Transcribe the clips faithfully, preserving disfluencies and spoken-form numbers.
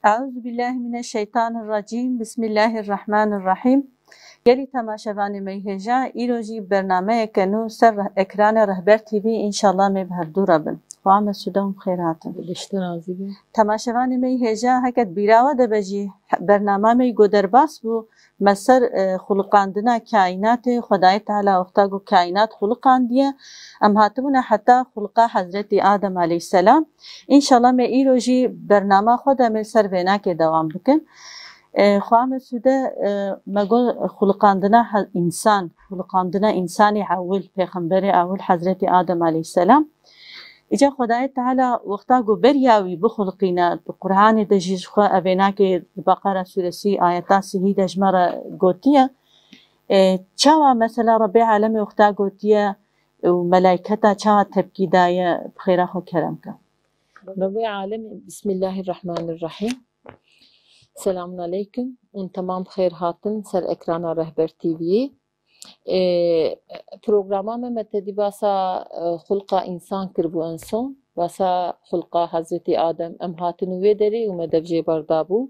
Eûzubîllahimineşşeytanirrecîm. Bismillahirrahmanirrahîm. Gelî temaşevanê me yê hêja, îro jî bernameyeke nû ser reh-, ekranê Rehber T V înşallah me bi hevdû re bin. Xwe Mesûde hûn bi xêr hatin. Temaşevanê me yê hêja, heke di bîra we de be jî, bernama me yê ku derbas bû, me ser, e, xuliqandina kaînatê, Xwedayê Teala wexta ku kaînat xuliqandiye, em hatibûne heta xuliqa Hezretî Adem aleyhisselam. Înşallah me îro jî bernama xwe de me ser vênakê dewam bikin. E, xwe Mesûde, e, me got xuliqandina he-, însan, xuliqandina însanê ewil, pêxemberê ewil Hezretî Adem aleyhisselam. Îca Xwedayê Teala wexta ku beriya wî bixulqîne, di Qur'anê de jî ji xwe ev vênakê di Beqera sûresî ayeta sihî de ji me re gotiye. E, çawa mesela Rebbê Alemê wexta gotiye û melayketa çawa tepkî daye, bi xêra xwe kerem ke. Rebbê Alemê, Bismillahirrahmanirrahîm. Selamun aleykum. Hûn temam bi xêr hatin ser ekrana Rehber T V'yê. Ê, programa me, me tedî basa, e, xulqa însan kiribû en son. Basa xulqa Hezretî Adem em hatin û wê derê û me dev jê berdabû.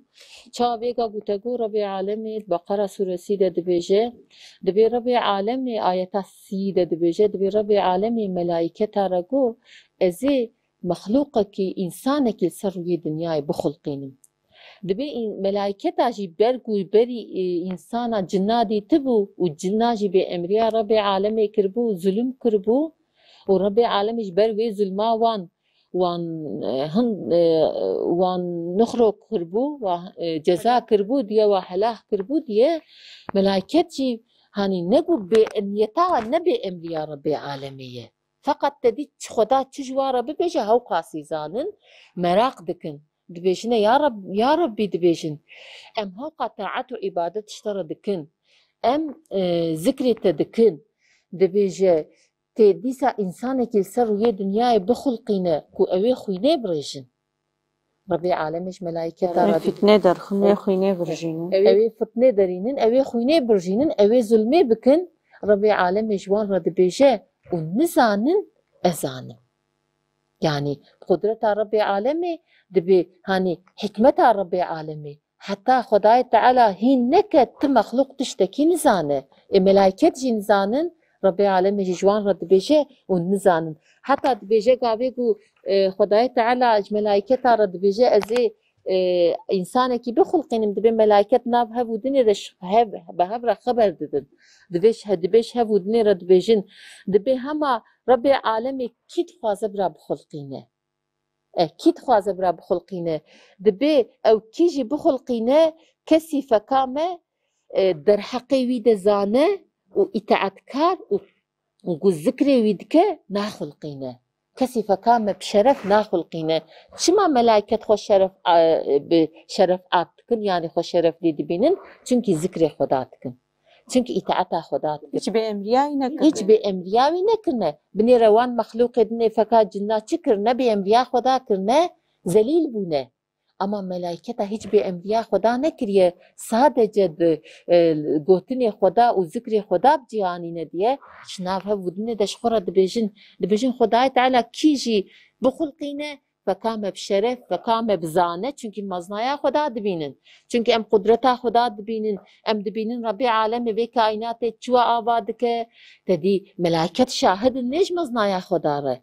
Çawa vêga gote ku Rebbê Alemê di Beqera sûresî de dibêje, dibê Rebbê Alemê ayeta sî de dibêje, dibê Rebbê Alemê melayketa re got, ez ê mexlûqekî, însanekî li ser rûyê dinyayê bixulqînim. Dibê în-, melayketa jî ber ku berî, e, însana cinna dîtibû û cinna jî bê emriya Rebbê Alemê kiribû, zulm kiribû û Rebbê Alemê ji ber wê zulma wan, wan, e, hin, e, wan nixro kiribû, wa, e, ceza kiribû diye, wa helak kiribû diye, melayket jî hanî ne ku bê niyeta ne bê emriya Rebbê Alemê ye. Feqet te dî çi Xweda çi ji wan re bibêje, hewqasî zanin, meraq dikin. Dibêjine, ya Reb-, ya Rebbî, dibêjin, em hewqa taet û îbadet ji te re dikin. Em, e, zikrê te dikin. Dibêje, tê dîsa însanekî li ser rûyê dinyayê bixulqîne ku ew ê xwînê birêjin. Rebê alemê ji melayketa Ew re fitnê derxin, wê xwînê birjînin. Ew ê fitnê derînin, ew ê xwînê birjînin, ew ê zulmê bikin. Rebê alemê ji wan re dibêje, û nizanin, ez zanim. Yanî, qudreta Rebê alemê dibê, hanî, hikmeta Rebê alemê. Heta Xwedayê Teala hîn neke ti mexlûq tiştekî nizane. Ê melayket jî nizanin, Rebê alemê jî ji wan re dibêje, û nizanin. Heta dibêje gavê ku, e, Xwedayê Teala ji melayketa re dibêje, ez ê, e, însanekî bixulqînim, dibê melayket nav hev û dinê de ji hev, bi hev re xeber didin. Dibê ji he-, dibê ji hev û dinê re dibêjin. Dibê hema Rebê alemê kî dixwaze bira bixulqîne. E, kî dixwaze bira bixulqîne? Dibê ew kî jî bixulqîne, kesî feka me, e, derheqê wî de zane û îteatkar û, û ku zikrê wî dike, naxulqîne. Kesî feka me bi şeref naxulqîne. Çima melayket xwe şeref, e, bi şeref at dikin, yanî xwe şeref lê dibînin? Çimkî zikrê Xweda dikin. Çimkî îteeta Xweda dikin. Hiç bê emriya wî nekirine. Hiç bê emriya wî nekirine. Binêre wan mexlûqê dinê feka cinna çi kirine? Bê emriya Xweda kirine, zelîl bûne. Ama melayketa hiç bê emriya Xweda nekiriye. Sadece di, e, gotinê Xweda û zikrê Xweda bi cih anîne diye. Ji nav hev û dinê de ji xwe re dibêjin. Dibêjin Xwedayê Teala kî jî bixulqîne, feka me bi şeref, feka me bi zane, çimkî meznaya Xweda dibînin. Çimkî em qudreta Xweda dibînin, em dibînin Rebê alemê vê kaînatê çiwa ava dike, te dî melayket şahid in nê ji meznaya Xweda re.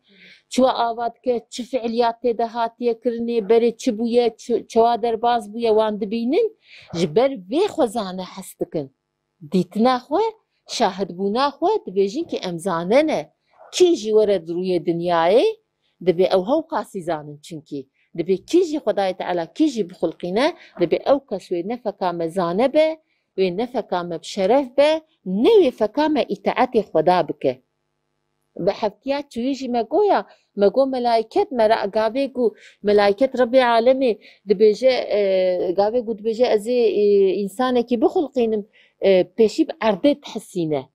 Çiwa ava dike, çi fiiliyat tê de hatiye kirinê, berê çi bûye, çi, çiwa derbas bûye, wan dibînin, ji ber vê xwe zane hes dikin. Dîtina xwe, şahidbûna xwe dibêjin kî em zanene. Kî jî were di rûyê dinyayê, dibê ew hewqasî zanin çimkî. Dibê kî jî Xwedayê Teala kî jî bixulqîne, dibê ew kes wê ne feka me zane be, wê ne feka me bi şeref be, ne wê feka me îteetê Xweda bike. Bi heftiya çûyî jî me goya, me got melayket, me ra-, gavê ku melayket Rebê alemê dibêje, e, gavê ku dibêje ez ê, e, însanekî bixulqînim, e, pêşî bi erdê dihisîne.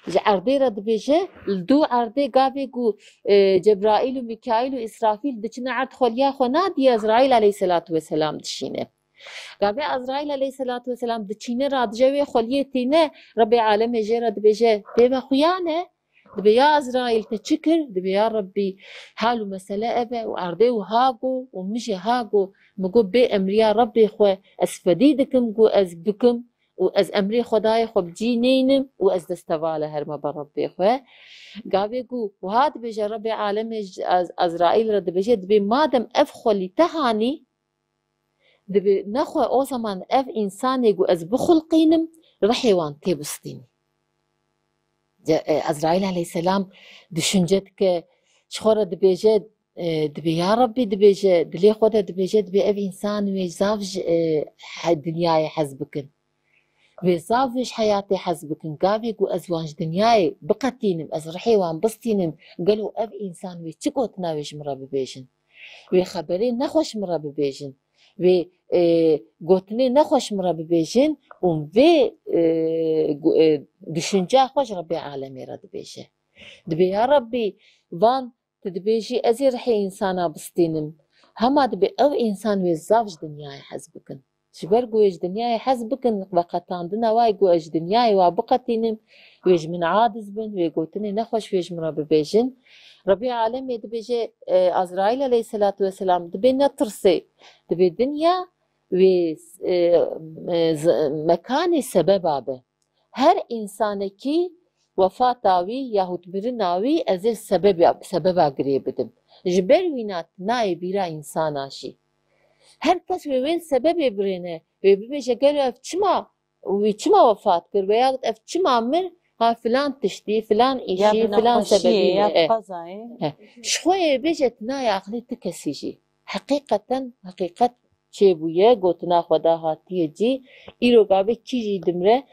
Ji erdê re dibêje, li dû erdê gavê ku, e, Cebraîl û Mîkaîl û Îsrafîl diçine erd xweliya xwe nadiye, Ezraîl aleyhisselatu vesselam dişîne. Gavê Ezraîl aleyhisselatu vesselam diçîne radije wê xweliyê tîne, Rebê alemê jê re dibêje, pê me xuya ne, Dibê ya Ezraîl te çi kir? Dibê ya Rebbî hal û mesele ev e û erdê û ha go û min jî ha go, min got bê emriya Rebbê xwe ez fedî dikim ku ez bikim û ez emrê Xwedayê xwe bi cî neynim û ez destevale herime be Rebbê xwe. Gavê ku wiha dibêje Rebbê alemê ji Ez-, Ezraîl re dibêje, dibê madem ev xwelî te hanî, dibê nexwe o zaman ev însanê ku ez bixulqînim, rihê wan tê bistînî. Ce-, e, Ezraîl aleyhisselam düşünce dike, ji xwe re dibêje, e, dibê ya Rebbî, dibêje, dilê xwe de dibêje, dibê ev însan wê zaf ji, e, he-, dinyayê hez bikin. Wê zaf wê ji heyatê hez bikin. Gavê ku ez wan ji dinyayê biqetînim, ez rihê wan bistînim, gelo ev însan wê çi gotina wê ji min re bibêjin? Wê xeberê nexweş min re bibêjin. Wê, e, gotinê nexweş min re bibêjin û vê, e, gu-, e, düşünca xwe ji Rebbê alemê re dibêje. Dibê ya Rebbî, van tu dibêjî ez ê rihê însana bistînim. Hema dibê ew însan wê zaf ji dinyayê hez bikin. Ji ber ku wê ji dinyayê hez bikin, veqetandina wayê ku ez ji dinyayê wa biqetînim, wê ji min aciz bin, wê gotinê nexweş wê ji min re bibêjin. Rebê alemê dibêje, e, Azraîl aleyhisselatu vesselam dibê netirsê, dibê dinya wê, e, e, z-, mekanê sebeba be. Her însanekî wefata wî yahut mirina wî ez ê sebeba, sebeba girê bidim. Ji ber wîna nayê bîra însana jî. Her kes wê wê sebebê birêne, wê bibêje gelo ev çima, wî çima wefat kir veya ev çima mir, ha filan tiştî, filan îşî, filan sebebî, ya bi qezayê. He. Ji xwe yê bêje tu nayê aqilê ti kesî jî. Heqîqeten, heqîqet çêbûye, gotina Xweda hatiye cî. Îro gavê kî jî dimre,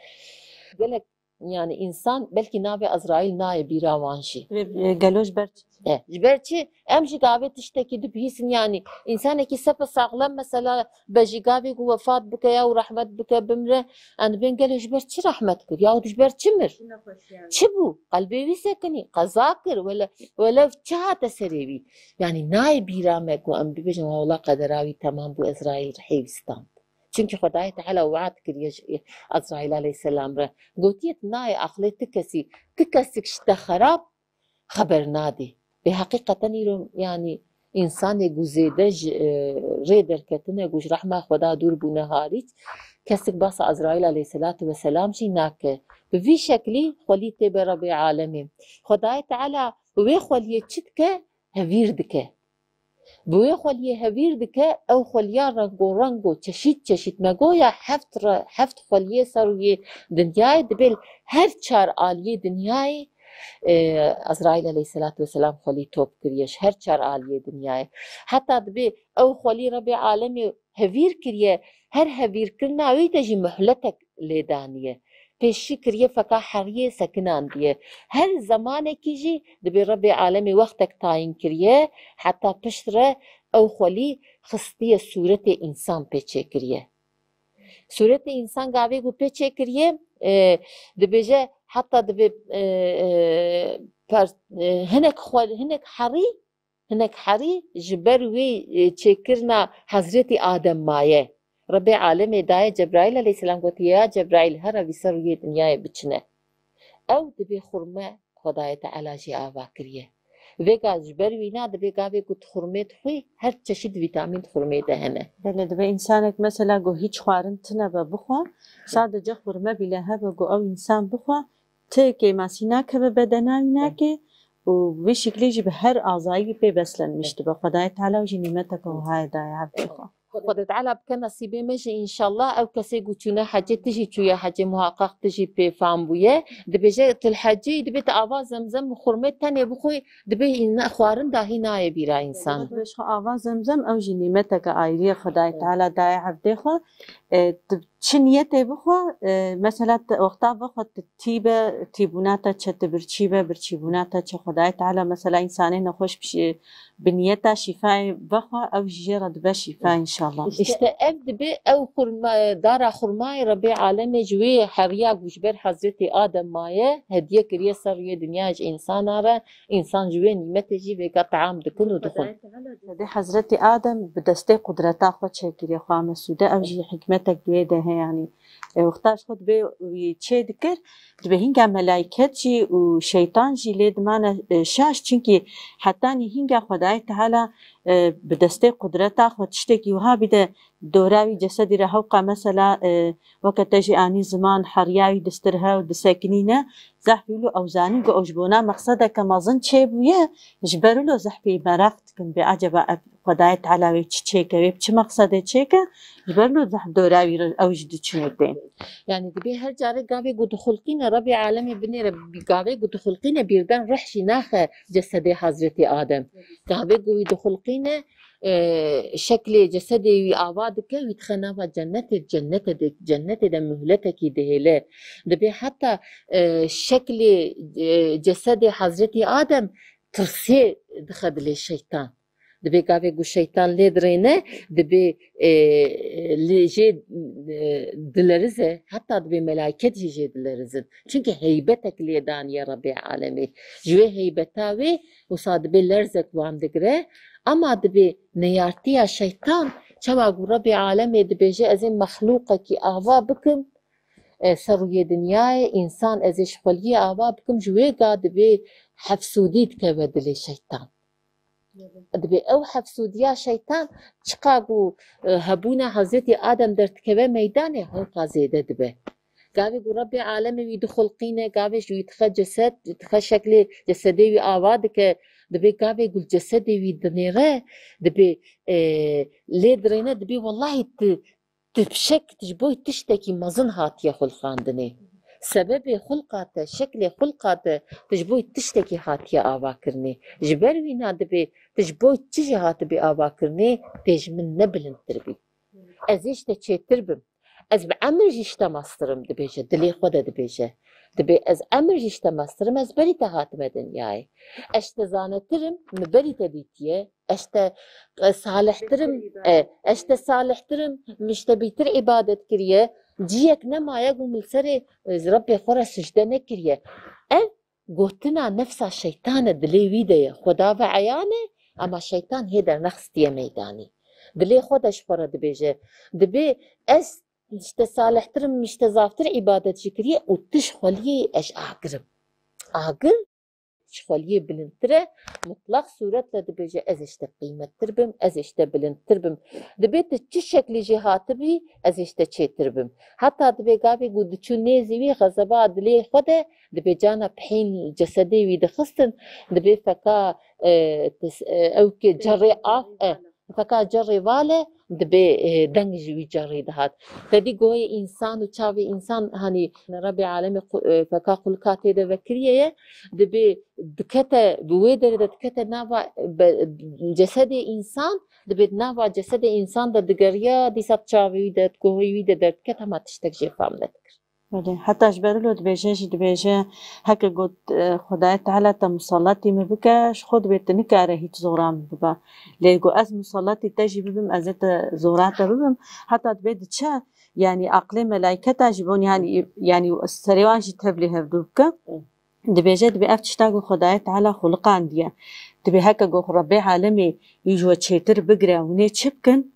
gelek, yani, însan belkî navê Ezraîl nayê bîra wan jî. Vê, e, gelo ji ber çi? E, ji ber çi? Em jî gavê tiştekî dibihîsin, yani, însanekî sepe saxlem, mesela, be jî gavê ku wefat bike ya û rehmet bike, bimre, em dibên gelo ji ber çi rehmet kir? Ya ji ber çi mir? Çi bû? Qelbê wî sekinî, qeza kir, wele, wele çi hate serê wî? Yani, nayê bîra me ku em bibêjin, wela qedera wî temam bû, Ezraîl rihê wî stand. Çimkî Xwedayê Teala we'd kiriye ji Ezraîl aleyhisselam re. Gotiye, tu nayê aqilê ti kesî, ti kesik ji te xerab xeber nadî. Vê heqîqeten îro, yani, însanê ku zêde ji, e, rê derketine, ku ji rehma Xweda dûr bûne harîç, kesik basa Ezraîl aleyhisselatu vesselam jî nake. Bi vî şeklî xwelî tê be Rebê alemê. Xwedayê Teala wê xweliyê çi dike? Hevîr dike. Bi wê xweliyê hevîr dike, ew xweliya rengorengo, çeşît çeşît, me goya heft re-, heft xweliyê ser rûyê dinyayê, dibê her çar aliyê dinyayê, e, Ezraîl aleyhisselatu vesselam xwelî top kiriye ji her çar aliyê dinyayê. Heta dibê ew xwelî Rebê alemê hevîr kiriye, her hevîrkirina wî de jî muhletek lê daniye. Pêşî kiriye feka heriyê sekinandiye. Her zemanekî jî dibê Rebê alemê wextek tayîn kiriye, heta pişt re ew xwelî xistiye sûretê însan pê çêkiriye. Sûretê însan gavê ku pê çêkiriye, e, dibêje heta dibê, e, e, per-, e, hinek xwe-, hinek herî Hinek herî ji ber wî, e, çêkirina Hezretî Adem maye. Rebê alemê daye Cebraîl aleyhisselam gotiye, ya Cebraîl, here vî ser rûyê dinyayê biçine. Ew dibê xurme Xwedayê Teala jê ava kiriye. Vêga ji ber wîna dibê gavê ku tu xurmê dixwî, her çeşît vîtamîn di xurmê de hene. Belê, dibê însanek mesela ku hîç xwarin tine be bixwe, sadece xurme bîle hebe ku ew însan bixwe, ti kêmasî nakeve bedena wî nake û vê şiklê jî bi her azayî pê beslenmiş dibe. Xwedayê Teala jî nîmeteke wihayê daye hevdê xwe. Xwedê Teala bike nesîbê me jî înşallah ew kesê ku çûne hecê, ti jî çûye hecê, muhaqaq ti jî pê fam bûye. Dibêje tu li hecê yî, dibê tu ava zemzem û xurmê tenê bixwî, dibê îna-, xwarin dahî nayê bîra însan. Dibê ji xwe ava zemzem ew jî nîmeteke ayrî ye Xwedayê Teala daye hevdê xwe. E, tu çi niyetê bixwe, e, mesela te, wexta vexwe tu tî be, tîbûna te çi, tu birçî be, birçîbûna te çi, Xwedayê Teala mesela însanê nexweş bi şî-, bi niyeta şîfayê vexwe, ew jî jê re dibe şîfa înşallah. Îşte ev dibe ew xurma, dara xurmayê Rebê alemê ji wê heriya ku ji ber Hezretî Adem maye, hediye kiriye ser rûyê dinyayê ji însana re, însan ji wê nîmetê jî vêga team dikin û dixwin. Dê Hezretî Adem bi destê qudreta xwe çêkiriye, xwe mesûde, ev jî hikmetek di wê de heye, yanî E, wexta ji xwe dibê wî çê dikir, dibê hînga melayket jî û şeytan jî lê dimane, e, şaş, çunkî hetanî hînga Xwedayê Teala, e, bi destê qudreta xwe tiştekî wiha bîde dora wî cesedî re hewqa mesela, e, weke te jî anî ziman heriya wî distirhe û disekinîne, zehf wilo ew zanîn ku ew ji bona mexsedeke mezin çêbûye, ji ber wilo zehfî meraq dikin bê acaba ev Xwedayê Teala wê çi çêke, wê bi çi mexsedê çêke, ji ber wilo zehf dora wî re ew jî diçine tê. Yani dibê her carê gavê ku dixulqîne Rebê alemê binêre, gavê ku dixulqîne bîrden ruh jî naxe cesedê Hazretî Adem. Gavê ku wî dixulqîne, e, şeklê cesedê wî ava dike, wî dixe nava cennetê, cennetê de, cennetê de muhletekî dihêle. Dibê heta, e, şeklê, e, cesedê Hazretî Adem tirsê dixe dilê şeytan. Dibê gavê ku şeytan lê dirêne, dibê, e, lê jê, e, dilerize, heta dibê melayket jî jê dilerizin. Çunkî heybetek lê daniye Rebê alemê. Ji wê heybeta wê wisa dibê lerzek wan digire. Ema dibê neyartiya şeytan, çawa ku Rebê alemê dibêje, ez ê mexlûqekî ava bikim, e, ser rûyê dinyayê, însan ez ê ji xweliyê ava bikim, ji wê ga dibê hefsûdî dikeve dilê şeytan. Dibê ew hefsûdiya şeytan çiqa ku, e, hebûna Hezretî Adem derdikeve meydanê, hewqa zêde dibe. Gavê ku Rebê alemê wî dixulqîne, gavê ji wî dixe cesed, dixe şeklê cesedê wî ava dike, dibê gavê ku cesedê wî dinêre, dibê, e, lê dirêne, dibê wellahî tu, tu bi şek, tu ji bo tiştekî mezin hatiye xulqandinê. Sebebê xulqa te, şeklê xulqa te, tu ji bo tiştekî hatiye avakirinê. Ji ber wîna dibê tu ji bo çi jî hatibî avakirinê, tê ji min ne bilindtir bî. Ez ê ji te çêtir bim. Ez bi emir jî ji te mestir im, dibêje, dilê xwe de dibêje. Dibê ez emir jî ji te mestir im, ez berî te hatime dinyayê. Ez ji te zanetir im, min berî te dîtiye. Ez ji te, e, salihtir im, e, ez ji te salihtir im, min ji te bîtir îbadet kiriye. Ciyek nemaye ku min li serê, e, Rebbê xwe re sicde nekiriye. Ev gotina nefsa şeytan e, dilê wî de ye. Xweda ve eyan e, ema şeytan hê dernexistiye meydanê. Dilê xwe de ji xwe re dibêje. Dibê ez ji te salihtir im, min ji te zaftir îbadet jî kiriye û tu ji xweliyê ez agir im. Agir ji xweliyê bilindtir e, mutlaq sûretle dibêje, ez ê ji te qîmettir bim, ez ê ji te bilindtir bim. Dibê tu çi şeklî jî hatibî, ez ê ji te çêtir bim. Heta dibê gavê ku diçû nêzî wî, xezeba dilê xwe de, dibê cana pihîn cesedê wî dixistin, dibê feka, e, tis-, e, ew ke cerê av, e, feka cerê vale, dibê, e, deng ji wî cerê dihat. Te dî goyê însan û çavê însan, hanî Rebê alemê qu-, e, feka xulika tê de vekiriye ye, dibê dikete, bi wê derê de dikete nava be-, cesedê însan, dibê nava cesedê însan de digeriya, dîsa çavê wî de, gohê wî de derdiket, hema tiştek jê fam nedikir. Belê. Heta ji ber wilo dibêje jî, dibêje, heke got, e, Xwedayê Teala te musallatî min bike, ji xwe dibê tu nikare hîç zora min bibe. Lê got ez musallatî te jî bibim, ez ê te zora te bibim. Heta dibê diçe, yanî aqlê melayketa jî bon, yanî, yanî serê wan jî tevlî hevdû bike. Dibêje, dibê ev tişta ku Xwedayê Teala xuliqandiye. Dibê heke ku Rebbê alemê wî ji we çêtir bigire, hûn ê çi bikin?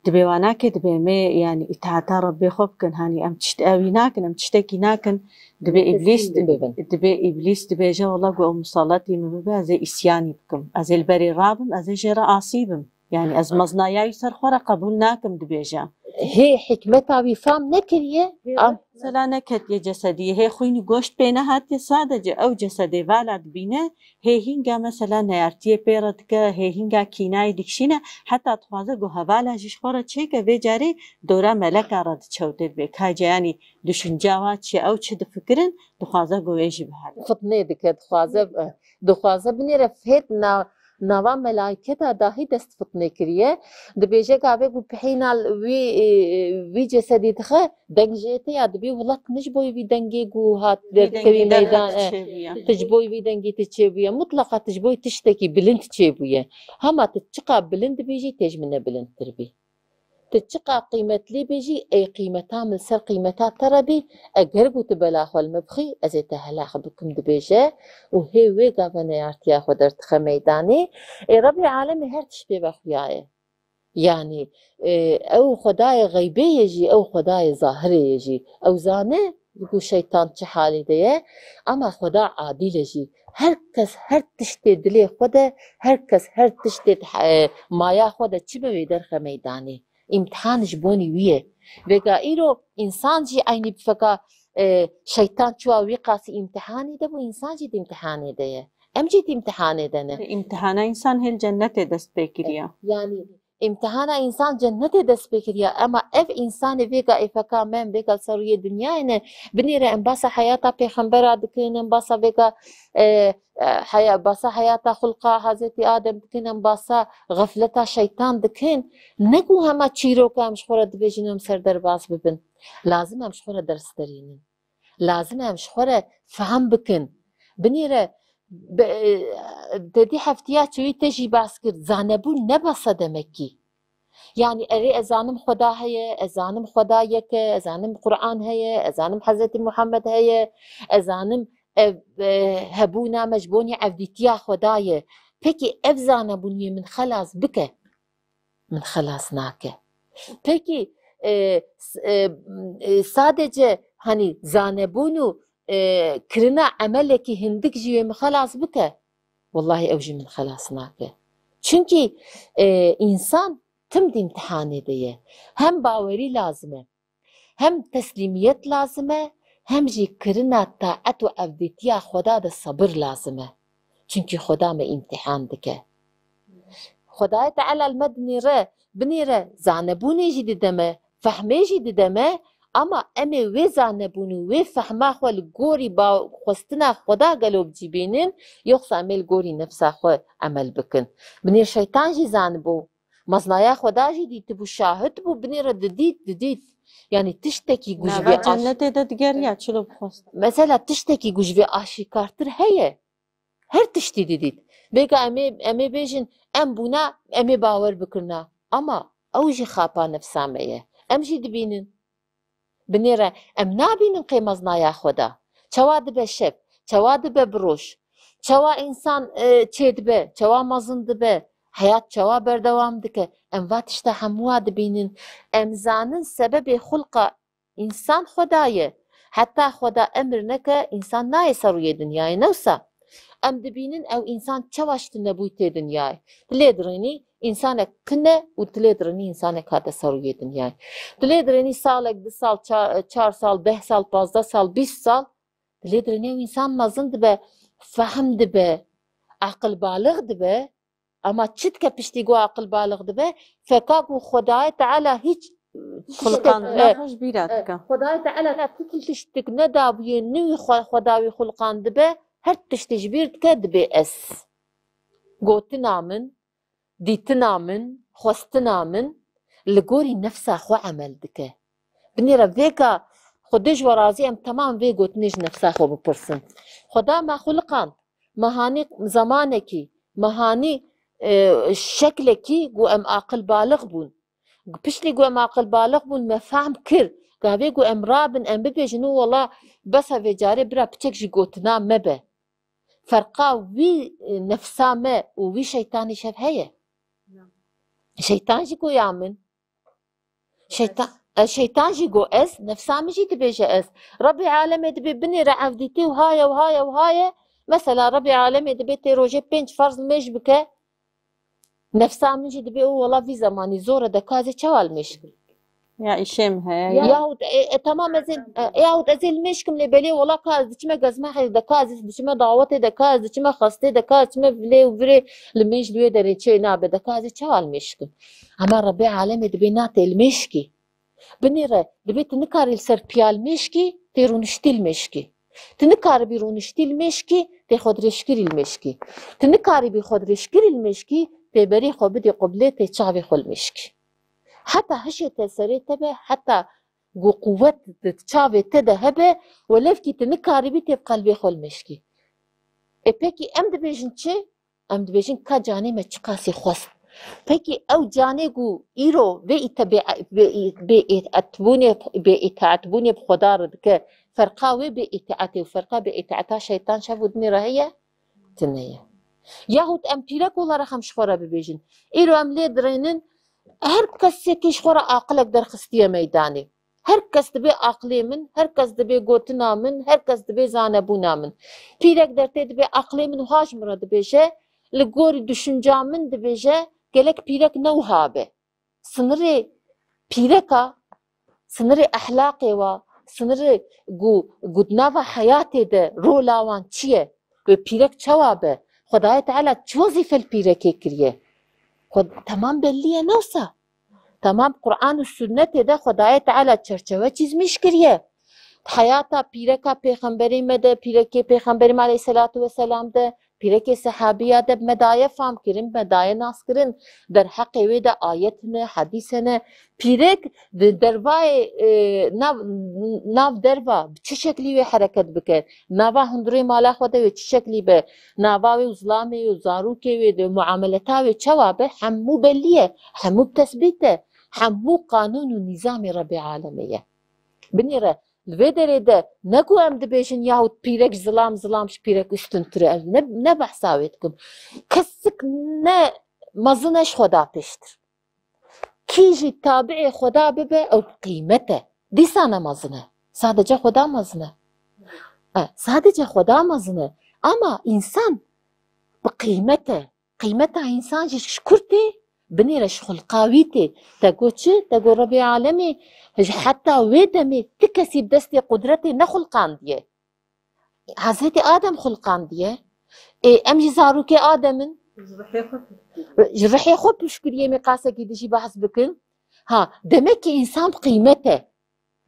Dibê wan nake, dibê em ê, yanî, îtaeta Rebbê xwe bikin. Hanî em tişt ewî nakin, em tiştekî nakin. Dibê Îblîs, dibê Îblîs dibêje, wela ku ew musalletî min bibe, ez ê îsyanî bikim. Ez ê li berê rabim, ez ê jê re asî bim. Yanî ez mezinaya wî ser xwe re qebûl nakim, dibêje. Hê hikmeta wî fam nekiriye. Hê am- Mesela neketiye cesediyê, hê xwîn û goşt pê nehatiye, sadece ew cesedê vala dibîne, hê hînga mesela neyartiyê pê re dike, hê hînga kînayê dikişîne, heta dixwaze ku hevala jî ji xwe re çêke, vê carê dora meleka re diçe û tê dibê. Ka ceyanî düşünca wa çi ye, ew çi difikirin, dixwaze ku wê jî bihele. Fitnê dike, dixwaze, dixwaze binêre fêt na-, nava melayketa dahî dest fitnê kiriye. Dibêje gavê ku pihîna wî, e, wî cesedî dixe, deng jê tê ya dibê, wela tu ne ji bo vî dengê ku hat Vî dengê derdikevî derve meydan, tu e, çêbûye. Tu ji bo vî dengî tu çêbûye. Mutlaqa tu ji bo tiştekî bilind çêbûye. Hema tu çiqa bilind bî jî, tê ji min ne bilindtir bî. Tu çiqa qîmetlî bî jî, ey qîmeta min li ser qîmeta te re bî, eger ku tu bela xwe li min bixî, ez ê te hela xwe bikim, dibêje û hê wê gave neyartiya xwe derdixe meydanê. Ê Rebê alemê her tişt pê vexuyaye. Yanî, e, ew xwedayê xeybê ye jî, ew xwedayê zahirê ye jî. Ew zane ku şeytan çi halê de ye, ama xweda adîl e jî. Her kes her tiştê dilê xwe de, her kes her tiştê, e, maya xwe de çi be wê derxe meydanê. Îmtihan ji bonî wî ye. Vêga îro însan jî eynî bi feka, e, şeytan çûya wî qasî îmtihanê de bû, însan jî di îmtihanê de ye. Em jî di îmtihanê de ne. Îmtihana însan hêl cennetê dest pê kiriye. Yanî îmtihana însan cennetê dest pê kiriye, ema ev însanê vêga êfeka me, em vêga li ser rûyê dinyayê ne. Binêre em basa heyata pêxembera dikin, em basa vêga, e, e, heya-, basa heyata xulqa Hazretî Adem dikin, em basa xefleta şeytan dikin. Ne ku hema çîroka em ji xwe re dibêjin em ser derbas bibin. Lazim em ji xwe re ders derînin. Lazim em ji xwe re fehm bikin. Binêre, be-, te dî heftiya çûyî te jî bas kir. Zanebûn ne basa demekî. Yanî erê ez zanim Xweda heye, ez zanim Xweda yek e, ez zanim Quran heye, ez zanim Hezretî Muhammed heye, ez zanim ev, e, hebûna me ji bonî evdîtiya Xweda ye. Pekî ev zanebûn wê min xelas bike? Min xelas nake. Pekî, e, s-, e, e, sadece, hanî, zanebûn û, e, kirina emelekî hindik jî wê min xelas bike? Wellahî ew jî min xelas nake. Çunkî, e, însan tim di îmtihanê de ye. Hem bawerî lazim e, hem teslîmiyet lazim e, hem jî kirina taet û evdîtiya Xweda de sebir lazim e. Çunkî Xweda me îmtihan dike. Xwedayê Teala li me dinêre, binêre zanebûnê jî dide me, fehmê jî dide me, ama em ê wê zanebûn û wê fehma xwe li gorî ba-, xwestina Xweda gelo bi cî bînin, yoxsa em ê li gorî nefsa xwe emel bikin? Binêr şeytan jî zanibû. Meznaya Xweda jî dîtibû, şahid bû, binêre didît, didît. Yanî tiştekî ku ji vê aş-, cennetê de digeriya, çilo bixwest. Mesela tiştekî ku ji vê aşîkartir heye. Her tiştî didît. Vêga em ê, em ê bêjin, em bûna, em ê bawer bikirina. Ama ew jî xapa nefsa me ye. Em jî dibînin. Binêre em nabînin qê meznaya Xweda. Çawa dibe şev, çawa dibe bi roj, çawa însan, e, çêdibe, çawa mezin dibe, heyat çawa berdewam dike. Em va tişta hemû wa dibînin. Em zanin sebebê xulqa însan Xweda ye. Heta Xweda emir neke, însan nayê ser rûyê dinyayê. Ne wisa? Em dibînin ew însan çawa ji tunebûyî tê dinyayê. Tu lê dirênî însanek tune û tu lê dirênî însanek hate ser rûyê dinyayê. Tu lê dirênî salek, du sal, ça-, çar sal, deh sal, pazdeh sal, bîst sal. Tu lê dirênî ew însan mezin dibe, fehm dibe, aqilbalix dibe. Ama çi dike piştî ku aqilbalix dibe? Feka ku Xwedayê Teala hîç tiştek, xulqandina, e, xwe ji bîra, e, dike. Xwedayê Teala tu tiştek nedabûye, nû xwe, Xweda wî xulqandibe, her tiştî ji bîr dike, dibê ez. Gotina min, dîtina min, xwestina min li gorî nefsa xwe emel dike. Binêre vêka Xwedê ji we razî, em temam vê gotinê ji nefsa xwe bipirsin. Xweda me xuliqand, me hanî zemanekî, me hanî, e, şeklekî ku em aqil balix bûn. Piştî ku em aqil balix bûn, me fehm kir. Gavê ku em rabin, em bibêjin, û wela bes e vê carê, bira piçek jî gotina me be. Ferqa wî, e, nefsa me û wî şeytanî şev heye. Şeytan jî goya min. Şeytan, e, şeytan jî go ez, nefsa min jî dibêje ez. Rebbê alemê dibê binêre evdîtî û haye û haye û haye. Mesela Rebbê alemê dibê tê rojê pênc ferz nimêj bike. Nefsa min jî dibê û wela vî zemanî zor e, de ka ez ê çawa nimêj kim? Ya îşê min heye, ya. Yahut, e, e, tamam ez ê, e, yahut ez ê nimêj kim lê belê wela ka ez diçime gezmexê de, ka ez diçime dawetê de, ka ez diçime xestê de, ka ez diçime vilê û virê, nimêj li wê derê çê nabe, de ka ez ê çawa nimêj kim? Ama Rebbê alemê dibê na tê nimêj kî. Binêre, dibê tu nikarî li ser piya nimêj kî, tê rûniştî nimêj kî. Tu nikaribî rûniştî nimêj kî, tê xwedirêjkirî nimêj kî. Tu nikaribî xwedirêjkirî nimêj kî, tê berê xwe bidî qiblê, tê çavê xwe nimêj kî. Heta hişê te serê te be, heta ku quwet di çavê te de hebe, welevkî tu nikaribî tê bi qelbê xwe nimêj kî. Ê pekî em dibêjin çi? Em dibêjin ka canê me çiqasî xwest. Pekî ew canê ku îro vê îte-, bê, bê, bê îtaetbûnê, bê îtaetbûnê bi Xweda re dike, ferqa wê bê îtaetê û ferqa bê îtaeta şeytan şev û dinê re heye? Tune ye. Yahut em pîrek û lerexem ji xwe re bibêjin. Îro em lê dirênin, Her kesekî ji xwe re aqilek derxistiye meydanê. Her kes dibê aqilê min, her kes dibê gotina min, her kes dibê zanebûna min. Pîrek dertê dibê aqilê min wiha ji min re dibêje, li gorî düşünca min dibêje, gelek pîrek ne wiha be. Sinirê pîreka, sinirê ehlaqê wa, sinirê ku, ku di nava heyatê de rola wan çi ye? Wê pîrek çawa be? Xwedayê Teala çi wezîfe li pîrekê kiriye? Xwe temam bellî ye, ne wisa? Temam Quran û Sunnetê de Xwedayê Teala çerçewe çîzmîş kiriye. Heyata pîreka pêxemberê me de, pîrekê pêxemberê me aleyhisselatu vesselam de, pîrekê sehabiya de me daye fam kirin, me daye nas kirin. Derheqê wê de ayet hene, hedîs hene. Pîrek di dervayê, e, nav, nav derva bi çi şeklî wê hereket bike? Nava hundirê mala xwe de wê çi şeklî be? Nava wê û zilamê wê û zarokê wê de muameleta wê çawa be? Hemû bellî ye. Hemû bi tesbît e. Hemû qanûn û nîzamê Rebê Alemê ye. Binêre, li vê derê de ne ku em dibêjin yahut pîrek zilam, zilam ji pîrek ustuntir e. Ev ne, ne behsa wê dikim. Kesik ne mezin e ji Xweda pêştir. Kî jî tabiê Xweda bibe, ew bi qîmet e. Dîsa ne mezin e. Sadece Xweda mezin e. E, sadece Xweda mezin e. Ama însan bi qîmet e. Qîmeta însan jî ji ku tê? Binêre ji xulqa wî tê. Te got çi? Te got Rebê Alemê ji heta wê demê ti kesî bi destê qudretê nexulqandiye. Hezretî Adem xulqandiye. Ê, em jî zarokê Adem in. Ji rihê xwe pişt kiriye. Ji rihê xwe pişt kiriye, em ê qasekî dijî behs bikin. Ha, demek ki însan bi qîmet e.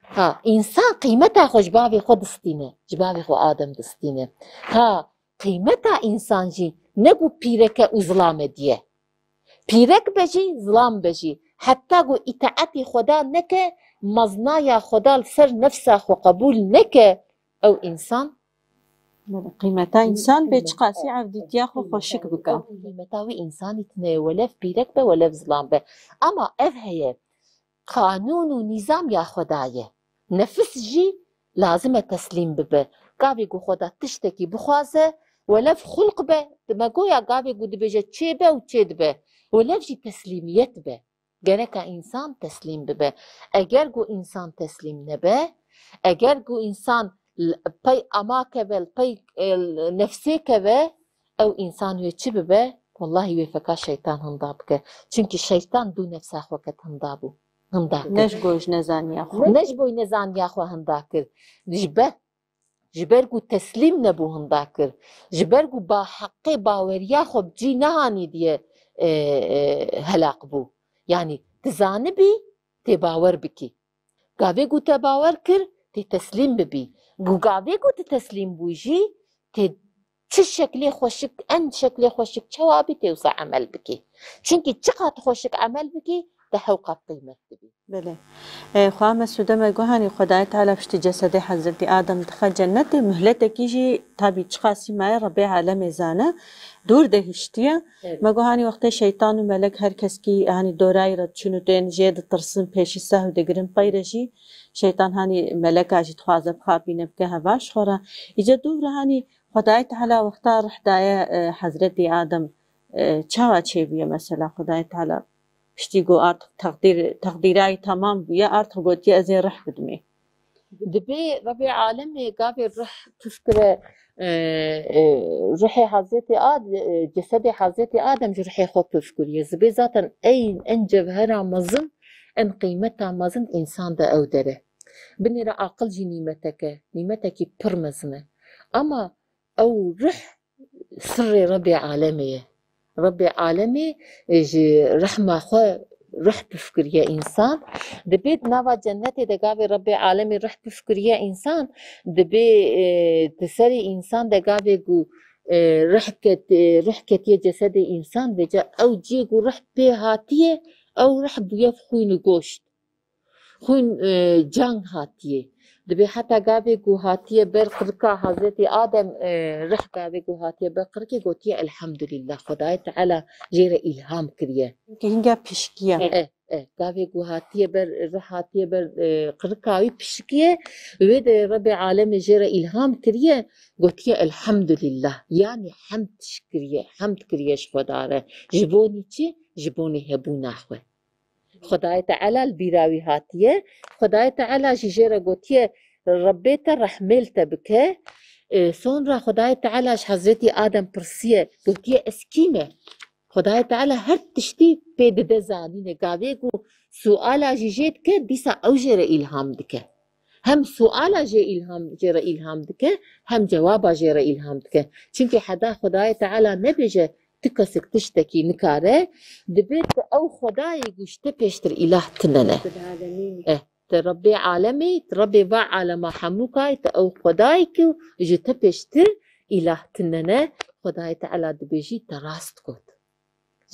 Ha, însan qîmeta xwe ji bavê xwe distîne, ji bavê xwe Adem distîne. Ha, qîmeta însan jî ne ku pîrek e û zilam e diye. Pîrek be jî, zilam be jî, heta ku îtaetî Xweda neke, meznaya Xweda li ser nefsa xwe qebûl neke, ew însan Qîmeta însan bê çiqasî evdîtiya xwe xweşik bike. Qîmeta wî însanî tine ye, welev pîrek be, welev zilam be. Ama ev heye, qanûn û nîzam ya Xweda ye. Nefis jî lazim e teslîm bibe. Gavê ku Xweda tiştekî bixwaze, welev xulq be, me goya gavê ku dibêje çê be û çê dibe. Welev jî teslîmiyet be. Gereka însan teslîm bibe. Eger ku însan teslîm nebe, eger ku însan l-, pey ama keve, pey, e, nefsê keve, ew însan wê çi bibe? Wellahî wê feka şeytan hinda bike. Çimkî şeytan dû nefsa xwe ket hinda bû. Hinda kir. Ne ji bo ji nezaniya xwe. Ne ji bo nezaniya xwe hinda kir. Ji ber, ji ber ku teslîm nebû hinda kir. Ji ber ku ba heqê baweriya xwe bi cî nehanî diye, e, e, helaq bû. Yanî tu zanibî, tê bawer bikî. Gavê ku te bawer kir, tê teslîm bibî. Ku gavê ku tu teslîm bû jî, tê çi şeklê xweşik, en şeklê xweşik çawa bî, tê wisa emel bikî. Çimkî çiqat xweşik emel bikî, te hewqat qîmet dibî. Belê. E, xwe Mesûde me got, hanî Xwedayê Teala piştî cesedê Hezretî Adem dixe cennetê, muhletekî jî tabî çiqasî maye Rebê Alemê zane, dûr de hiştiye. Evet. Me got, hanî wextê şeytan û melek her keskî, hanî dorayî re diçin û tên jê ditirsin, pêşî sehw digirin, pey re jî şeytan hanî meleka jî dixwaze bixapîne bike heva ji xwe re. Îca dûv re hanî Xwedayê Teala wexta rih daye, e, Hezretî Adem, e, çawa çêbûye mesela Xwedayê Teala? Piştî ku artık teqdîr, teqdîrayî temam bûye, artık gotiye, "Ez ê rih bidimê." Dibê Rebê Alemê gavê rih pif kire, e, e, ruhê Hazretî Ad-, e, cesedê Hazretî Adem ji ruhê xwe pif kiriye. Zibê zaten eyn, en cevhera mezin, en qîmeta mezin însan de ew dere. Binêre aqil jî nîmetek e, nîmetekî pir mezin e. Ama ew ruh sirrê Rebê Alemê ye. Rebê Alemê, e, ji rehma xwe ruh pif kiriye însan. Dibê di nava cennetê de gavê Rebê Alemê ruh pif kiriye însan, dibê, e, di serê însan de gavê ku, e, ruh ket-, e, ruh ketiye cesedê însan, vêca ew cihê ku ruh pê hatiye, ew ruh bûye xwîn û goşt. Xwîn, e, can hatiye. Dibê heta gavê ku hatiye ber qirika Hazretî Adem, e, rih gavê ku hatiye ber qirikê gotiye, "Elhamdulillah, Xwedayê Teala jê re îlham kiriye." Ki hinga pişkiye. E, e, gavê ku hatiye ber, rih hatiye ber, e, qirika wî pişkiye, wê de Rebê Alemê jê re îlham kiriye, gotiye, "Elhamdulillah." Yanî hemd kiriye, hemd kiriye ji Xweda re. Ji bonî çi? Ji bonî hebûna xwe. Xwedayê Teala li bîra wî hatiye. Xwedayê Teala jî jê re gotiye, Rebbê te rehmê li te bike. E, sonra Xwedayê Teala ji Hezretî Adem pirsiye, gotiye, Ez kî me? Xwedayê Teala her tiştî pê dide zanînê. Gavê ku suala jî jê dike, dîsa ew jê re îlham dike. Hem suala jê îlham, jê re îlham dike, hem cewaba jê re îlham dike. Çimkî heta Xwedayê Teala nebêje, tu kesek tiştekî nikare, dibê tu ew Xwedayê ku ji te pêştir îlah tune ne. Eh, tu Rebbê alemê, tu Rebbê va alema hemû kayê, tu ew Xwedayê ku ji te pêştir îlah tune ne. Xwedayê Teala dibêjî te rast got.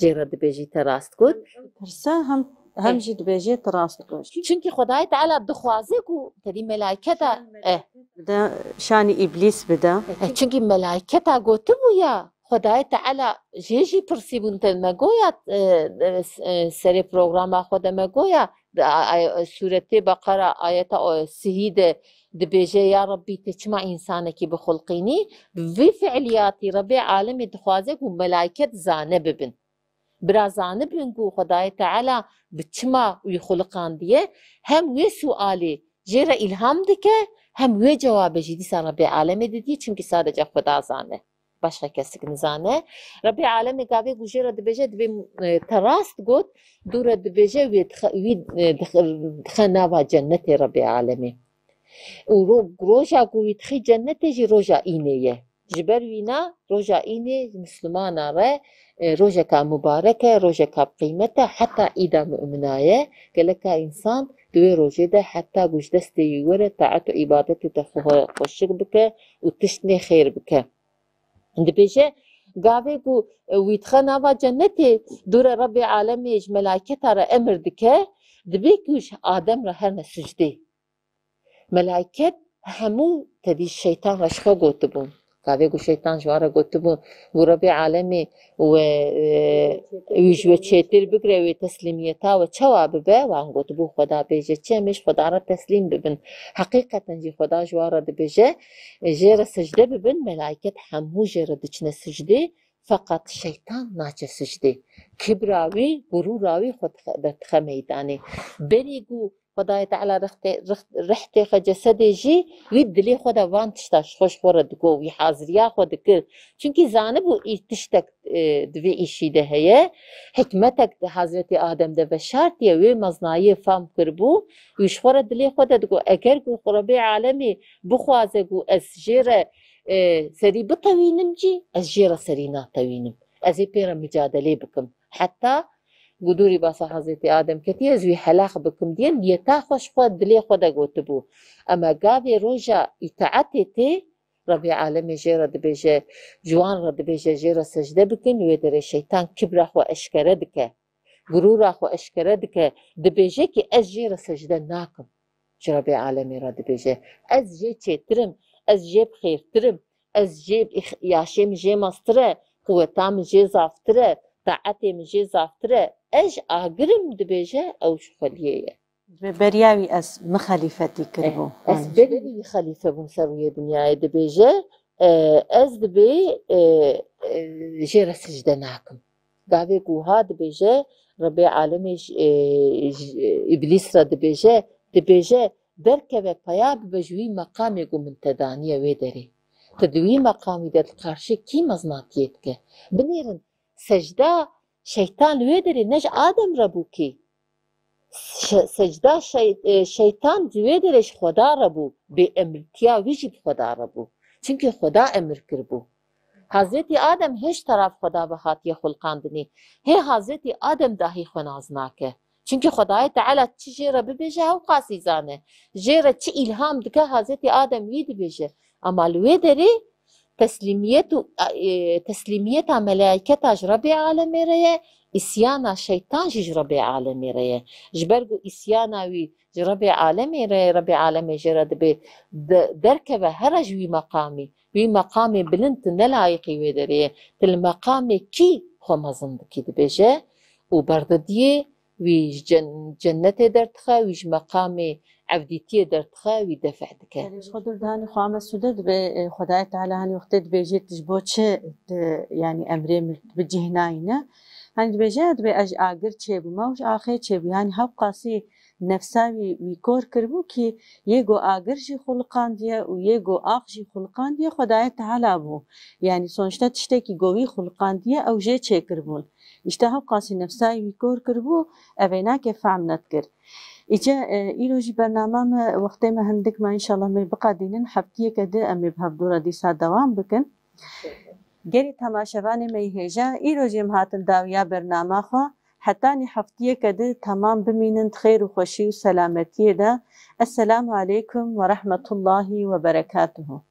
Jê re dibêjî te rast got. Pirse hem, hem jî dibêjê te rast got. Çimkî Xwedayê Teala dixwaze ku tedî melayketa, eh, De şanî îblîs bide. Eh, çimkî melayketa gotibû ya, Xwedayê Teala jê jî pirsîbûn te me goya, eh, eh, serê programa xwe de me goya, de, a, a, sûretê Beqera ayeta, o, sihî de dibêje, Ya Rebbî, te çima însanekî bixulqînî? Bi vî fiiliyatî Rebbê alemê dixwaze ku melayket zane bibin. Bira zanibin ku Xwedayê Teala bi çima wî xuliqandiye, hem wê sualê jê re îlham dike, hem wê cewabê jî dîsa Rebbê alemê didiye, çimkî sadece Xweda zane. Başqa kesik nizane. Rebbê alemê gavê ku jê re dibêje, dibê, e, te rast got, dû re dibêje, wê dixe, wî, e, dixe, dixe nava cennetê Rebbê alemê. Û ro-, roja ku wî dixî cennetê jî roja înê ye. Ji ber wîna roja înê ji Mislimana re, e, rojeka mubarek e, rojeka bi qîmet e, heta îda mumina ye. Geleka însan di wê rojê de heta ku ji destê wî were taet û îbadetê te xwe xweşik bike û tiştnê xêr bike. Dibêje, gavê ku, e, wî dixe nava cennetê, dû re Rebbê alemê ji melayketa re emir dike, dibê ku ji Adem re herne sicdê. Melayket hemû tedî şeytan re ji xwe gotibûn. Gavê ku şeytan ji wan re gotibû, ku Rebbê alemê we, e, wî ji we çêtir bigire, wê teslîmiyeta we çawa bibe? Wan gotibû, Xweda bêje çi, em ê ji Xweda re teslîm bibin. Heqîqeten jî Xweda ji wan re dibêje, e, jê re secde bibin, melayket hemû jê re diçine sicdê, feqet şeytan naçe sicdê. Kibra wî, gurûra wî xwe dixe, derdixe meydanê. Berî ku Xwedayê Teala rixtê, rix-, rih têxe cesedê jî, wî dilê xwe de van tişta ji xwe, ji xwe re digot, wî haziriya xwe dikir. Çimkî zanibû î tiştek, e, di vê îşî de heye. Hikmetek di Hazretî Adem de veşartiye, wê meznayê fam kiribû. Wî ji xwe re dilê xwe de digot, eger ku Rebê alemê bixwaze ku ez jê re, e, serî bitewînim cî, ez jê re serî natewînim. Ez ê pê re micadelê bikim. Heta Gudûrî basa Hazretî Adem ketiye, ez wî helax bikim diye niyeta xwe ji xwe dilê xwe de gotibû. Ema gavê roja îtaetê tê, Rebê alemê jê re dibêje, ji wan re dibêje, jê re secde bikin, wê derê şeytan kibra xwe eşkere dike, gurûra xwe eşkere dike, dibêje ki ez jê re secde nakim. Ji Rebê alemê re dibêje, ez jê çêtir im, ez jê bi xêrtir im, ez jê bi ix-, yaşê min jê mestir e, quweta min jê zaftir e, taetê min jê zaftir e. Ez ji agir im, dibêje, ew ji xweliyê ye. Ji beriya wî ez min xelîfetî kiribû. Eh, ez berî wî xelîfe bûm ser rûyê dinyayê, dibêje, e, ez dibê, e, e, jê re sicde nakim. Gavê ku ha dibêje, Rebê alemê ji, e, ji, e, Îblîs re dibêje, dibêje, derkeve peya bibe ji wî meqamê ku min te daniye wê derê. Tu di wî meqamî de di qarşê kî meznatiyê dike? Binêrin, secda şeytan li wê derê ne ji Adem re bû kî. Şe-, secda şey-, e, şeytan ji wê derê ji Xweda re bû, bêemrtiya wî jî bi Xweda re bû. Çimkî Xweda emir kiribû. Hazretî Adem hê ji teraf Xweda ve hatiye xulqandinê. Hê Hazretî Adem dahî xwe nas nake. Çimkî Xwedayê Teala çi jê re bibêje, hewqasî zane. Jê re çi îlham dike, Hazretî Adem wî dibêje. Ama li wê derê teslîmiyet û, e, teslîmiyeta melayketa ji Rebê alemê re ye, îsyana şeytan jî ji Rebê alemê re ye. Ji ber ku îsyana wî ji Rebê alemê re ye, Rebê alemê jê re dibê de-, derkeve here ji wî meqamî. Wî meqamê bilind tu ne layiqî wê derê ye. Tu li meqamê kî xwe mezin dikî, dibêje û berdidiyê wî ji cen-, cennetê derdixe, wî ji meqamê evdîtiyê derdixe, wî defe dike. Belê, ji xwe dûr dihanî xwe me sûde dibe, e, Xwedayê Teala hanî wextê dibêjê tu ji bo çi, tu, yanî emrê min bi cih nayîne? Hani dibêje, dibê ez ji agir çêbûme û ji axê çêbû. Yani hewqasî nefsa wî, wî kor kiribû kî yê ku agir jî xuliqandiye û yê ku ax jî xuliqandiye, Xwedayê Teala bû. Yani sonuçta tiştekî ku wî xuliqandiye ew jê çêkiribûn. Îşte hewqasî nefsa wî kor kiribû, ev ê nake fehm nedikir. Îce, e, îro jî bernama me, wextê me hindik me, înşallah me biqedînin, heftiyeke di em ê bi hevdû re dîsa dewam bikin. Gelî temaşevanê me yî hêja, îro jî em hatin dawiya bernama xwe. Hetanî heftiyeke di temam bimînin di xêr û xweşî û selametiyê de. Esselamu aleykum ve rahmetullahi ve berekatuhu.